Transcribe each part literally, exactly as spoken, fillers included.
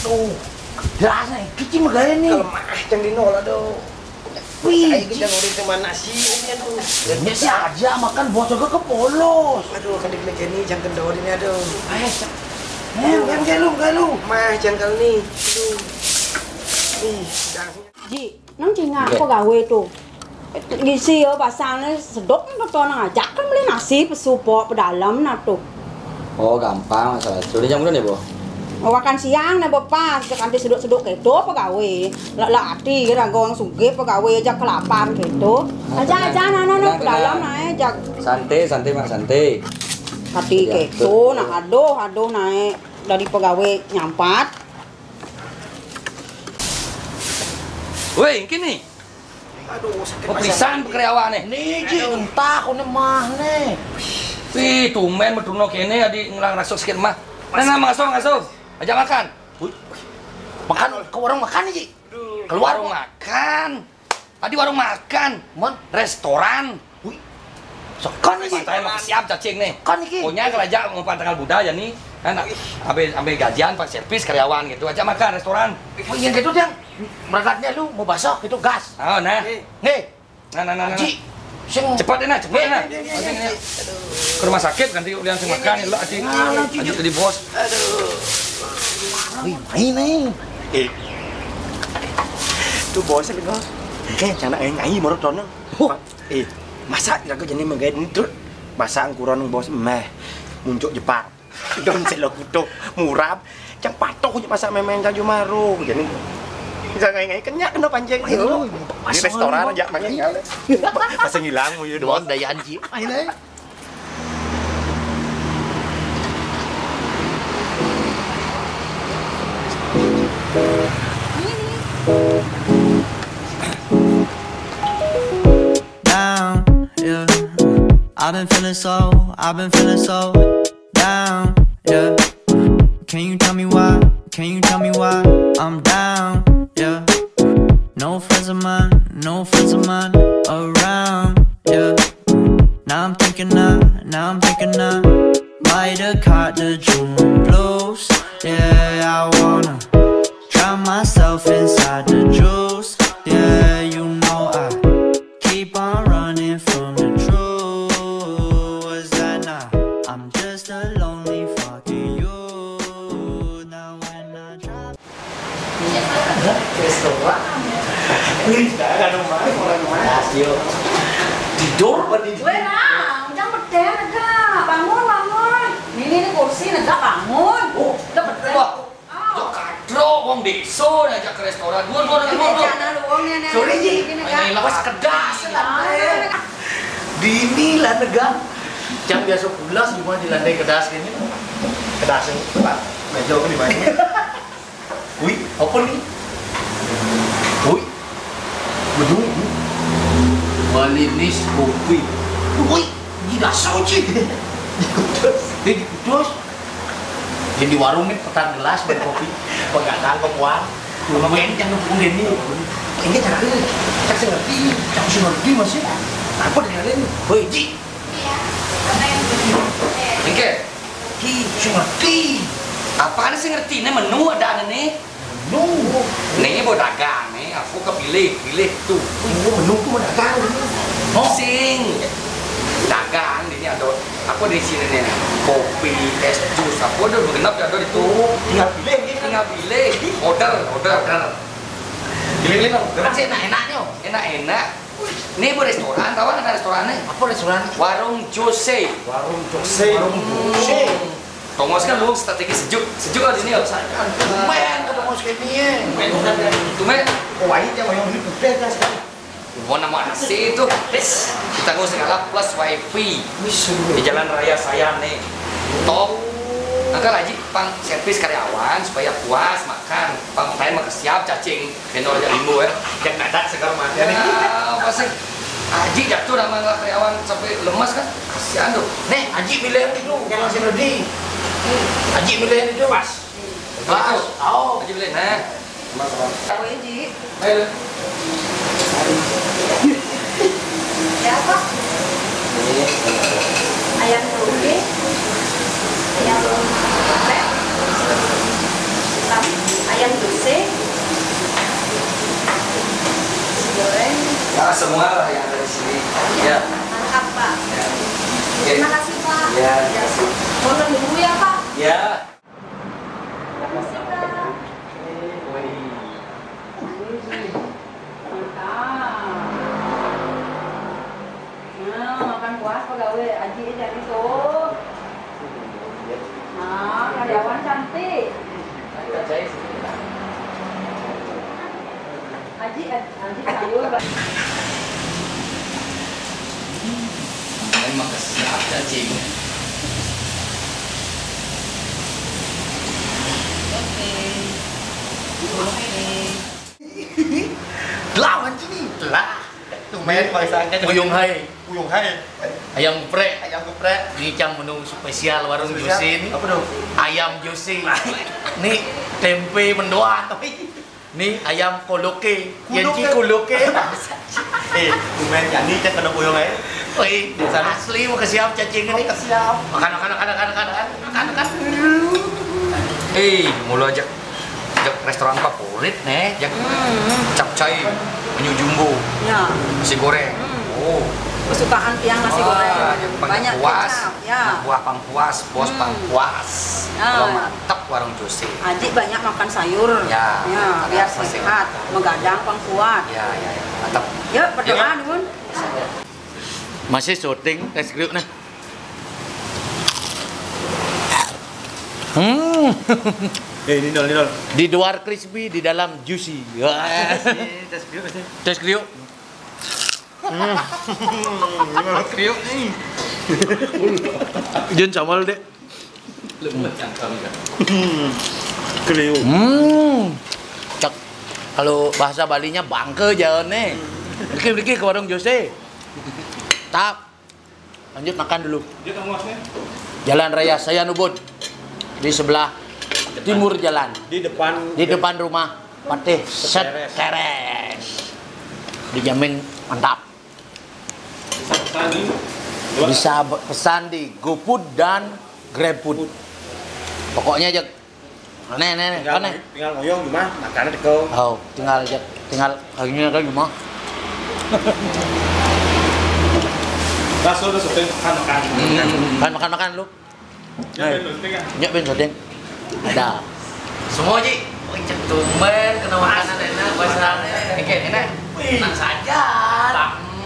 Oh, kedas nih, kecil magaé nih. Kalau mah, yang di nol, aduh. Wih, ayo kita ngurusin mana sih ini, aduh. Ini sih aja makan bos juga kepolos. Aduh, kan dikeliling ini, jangan kendor ini, aduh. Eh, eh, kan kayak lu, kayak lu. Mah, jangan kali nih. Aduh. Ih, dah. Ji, nang cingak pegawai tuh. Gisi yo, pasang nih sedok nih, betul nang ajak kan beli nasi, pesu pok, pedalem nah tuh. Oh, gampang masalah itu. Udah jam berapa nih, Bo? Makan siang nih, Bo, pas. Cek nanti sedok-sedok keto pegawai. Lah, lah, ati kira gong sugih pegawai aja kelapar keto. Nah, aja, tenang. Aja, nah, nah, nah, tenang, pedalem tenang. Nah, aja. Santai, santai, Mak, santai. Ati keto, nah, aduh, aduh, naik dari pegawai nyampat. Woi, ini. Aduh, sakit. Oh, pisan karyawan nih. Nih, Ji, entah, kone mah nih. Wih, tumben meduna kene, adi ngelang rasuk sakit mah. Nah, nah, masuk, masuk. Ajak makan. Wih, makan ke warung makan nih, Ji. Keluar warung makan. Tadi warung makan. Mon? Restoran. Wih. Sekon iki. Pantai mah siap cacing nih. Sekon iki. Pokoknya kalau aja mau tanggal budal ya nih. Kan ambil, ambil gajian pak servis karyawan gitu aja makan restoran. Oh iya gitu, Dang. Berangkatnya lu mau basah gitu gas. Oh nah. Nih. Nah, nah, nah, nah. Ji, sing cepat deh nah, cepat deh nah. Nih, nih, nih, nih. Ke rumah sakit nanti ulian sing makan lo aji. Aji jadi bos. Aduh. Wih, main nih. Eh. Tuh bos lagi bos. Oke, cana nyanyi menurut Tono. Eh, masa jago jadi menggait ini terus. Masa angkuran bos meh muncul Jepang. Don selo kuto murab. Cang patuh aja masa memang kaju maru. Jadi bisa ngai-ngai kenyak kena pancing. Ayo, di restoran aja makin kali. Masa ngilang mau ya. Don daya anji. Ayo deh. Down, yeah. I've been feeling so, I've been feeling so down, yeah. Can you tell me why? Can you tell me why I'm down, yeah? No friends of mine, no friends of mine around, yeah. Now I'm thinking I, now I'm thinking I might have caught the June blues, yeah. I wanna drown myself inside the juice, yeah. You know I keep on running from the truth. Was that not? I'm just a lonely fucking youth. Now when I drop. Restoran. Wih, dah ada rumah, orang rumah. Tidur apa tidur? Weh, nah, jangan bedeng, negak. Bangun, bangun. Ini, ini kursi, negak, bangun. Oh, udah bedeng. Wah. Yo kadro wong desa ngajak ke restoran. Duh, duh, duh, duh. Rencana lu wong nih, nih. Sorry, Ji. Ini, Kak. Ayo, lepas kedas lah. Dini lah negang. Cang biasa pulas cuma di lantai kedas gini. Kedas ini, Pak. Meja apa di mana? Wih, apa nih? Wih. Betul. Malinis kopi. Wih, di dasar, Ji. Di kudus. Eh, di kudus. Jadi di warung nih petang gelas beli kopi. Pegadang kopi. Lumayan yang nunggu ini. Ini cara ini. Cak sing ngerti. Cak sing ngerti masih. Apa dengan ini? Woi, Ji. Oke. Ki, sing ngerti. Apaan sih ngerti? Ini menu ada nih. Menu. Nih, mau dagang nih. Aku kepilih, pilih tuh. Oh, menu tuh mau dagang. Oh. Sing dagang ini ada apa di sini nih? Kopi, es jus, apa udah genep ya ada itu. Tinggal pilih gitu. Tinggal pilih. Order, order. Pilih-pilih dong. Kan sih enak-enaknya. Enak-enak. Ini apa restoran? Tahu ada restorannya? Apa restoran? Warung Jose. Warung Jose. Warung Jose. Tongos kan lu strategi sejuk. Sejuk ada ini ya. Lumayan ke Tongos kayak ini. Tumen. Oh, ayo yang ini putih kan sekarang. Mau nama A C itu. Kita nggak usah kalah plus wifi. Di jalan raya saya nih. Top. Angkat lagi pang servis karyawan supaya puas makan. Pang time mah siap cacing. Kena aja limbo ya. Yang ada segar mati nih. Ya, pasti. Aji jatuh nama karyawan sampai lemas kan? Kasihan tuh. Nih, Aji milih yang itu, yang masih ready. Aji milih yang itu. Pas. Pas. Oh. Aji milih. Nah. Sama-sama. Apa ya, Ji? Ayo. Ya, apa? Ini. Ayam toge. Ayam apa? Hitam. Ayam Semua lah yang ada di sini. Ya. Mantap, Pak. Ya. Oke. Terima kasih, Pak. Ya, terima kasih. Mohon dulu ya, Pak. Ya. Terima kasih, Pak. Mantap. Nah, makan puas pegawai Aji jadi tuh. Nah, karyawan cantik. Aji, Aji sayur. Emang kesel cacing. Oke. Oke. Lah, mancing nih. Lah. Tumben bangsa aja. Puyung hai. Puyung hai. Ayam geprek. Ayam geprek. Ini cang menu spesial warung Spesial? Josi ini. Apa tuh? Ayam Josi. Ini tempe mendoan. Ini ayam koloke. Yang ci koloke. Eh, tumben jadi cek kena puyung hai. Oi, asli mau ke siap cacing ini. Ke siap. Makan, makan, makan, makan, makan, makan, makan. Eh, mulu aja. Jek restoran favorit nih, jek capcay, penyu jumbo, Ya. Nasi goreng. Hmm. Oh. Kesukaan tiang nasi Wah, goreng. Banyak banyak kuas. Kecap, ya. Anak buah pang kuas, bos pang kuas. Ah. Kalau mantep warung Josi. Aji banyak makan sayur. Ya, ya, biar sehat. Megadang pang kuat. Ya, ya, ya. Mantep. Yuk, berdoa, Dun. Masih syuting, tes kriuk nih. Hmm. Eh, ini nol, ini nol. Di luar crispy, di dalam juicy. Wah. Ini tes kriuk sih. Tes kriuk. Hmm. Ini kriuk nih. Jen sama lu, Dek. Lemet cangkang ya. Kriuk. Hmm. Cek kalau bahasa Balinya bangke jalan nih. Riki, Riki ke warung Jose. Tap. Lanjut makan dulu. Dia kamu asnya? Jalan Raya Sayan Ubud. Di sebelah timur jalan. Di depan Di depan rumah Patih Seteres. Seteres. Dijamin mantap. Bisa pesan di Bisa be- pesan di GoFood dan GrabFood. Pokoknya aja. Nih, nih, nih, Tinggal, kan nih. Tinggal ngoyong cuma makannya dekel. Oh, tinggal aja, tinggal kayaknya kan cuma. Bakso udah sopir makan makan. Hmm. Kan makan makan lu. Nyak ben syuting ya? Nyak ben syuting. Ada. Semua ji. Wih, cek tumben kena makanan enak, bahasa enak. Oke, enak. Wih. Tenang saja.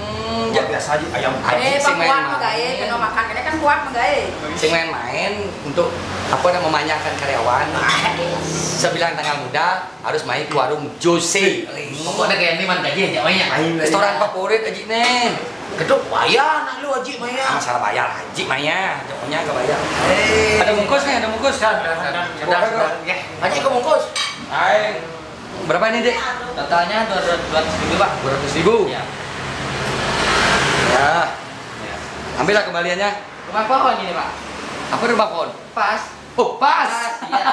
Hmm, ya biasa aja ayam. Eh, Aji sih Pak main Kuat mah. Magae, kena makan. Ini kan Kuat magae. Sing main-main untuk apa namanya memanjakan karyawan. Sebilang tanggal muda harus main ke warung Jose. Pokoknya kayak ini man gaji aja mainnya. Restoran favorit Aji nih. Kedok bayar anak lu Aji maya. Masalah bayar Aji maya, pokoknya gak bayar. Eh. Ada bungkus nih, ada bungkus. Sudah, sudah, sudah, sudah, sudah. Ya, Aji ke bungkus. Hai. Berapa ini, Dek? Totalnya dua ratus ribu, Pak. Dua ratus ribu? Ya. Ya. Ya. Ambillah kembaliannya. Rumah pohon ini, Pak. Apa rumah pohon? Pas. Oh, pas. Pas, iya.